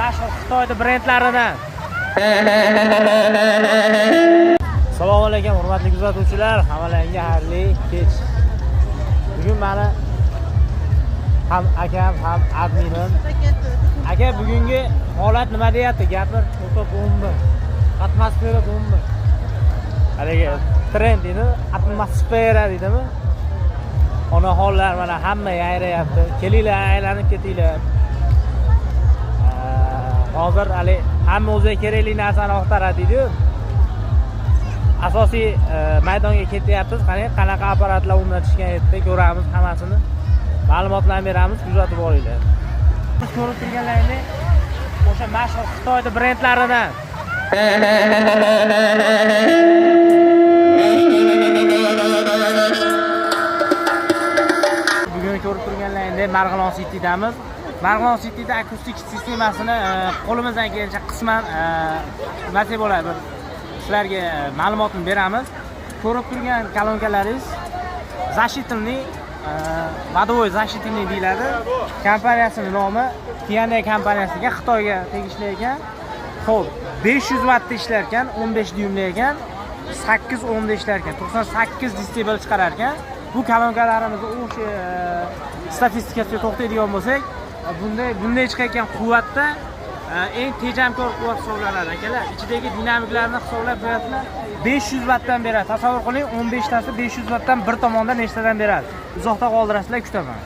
Mashhur Xitoyda brendlaridan. Assalomu alaykum, hurmatli kuzatuvchilar, hammalaringga xayrli kech. Bugun mani ham akam, ham adminim. Aka, bugungi holat nima deyapti? Gapir. O'ta bomba. Atmosfera bomba. Haligi trend deydi, atmosfera deydimi? Onaxonlar mana hamma yayrayapti. Kelinglar, aylanib ketinglar. Hozir hali hamma o'ziga kerakli narsani axtaradi deydi-yu. Asosiy maydonga ketyapmiz. Qani qanaqa apparatlar o'rnatishgan yerda ko'ramiz hammasini. Ma'lumotlarni beramiz, kuzatib boringlar. Biz ko'rib turganlaringdek o'sha mashhur Xitoyda brendlaridan. Bugun ko'rib turganlaringdek Marg'ilon City'damiz. Marg'ilon City'da akustik sistemasini qo'limizdan kelgancha qisman nima deb bo'ladi, bir sizlarga ma'lumotini beramiz. Ko'rib turgan kolonkalaringiz защитный, водовой защитный deyiladi. Kompaniyasining nomi Tianhe kompaniyasiga, Xitoyga tegishli ekan. Xo'p, 500 vattda ishlar ekan, 15 dyumli ekan, 8 o'mda ishlar ekan, 98 desibel chiqarar ekan. Bu kolonkalarimizni o'sha statistikasiga to'xtaydigan bo'lsak, bunday chiqayotgan quvvatda eng tejamkor quvvat hisoblanadi akalar. Ichidagi dinamiklarni hisoblab berasizlar, 500 vattdan beradi. Tasavvur qiling, 15 tasi 500 vattdan bir tomonda nechtadan beradi. Uzoqda qoldirasizlar, kutaman.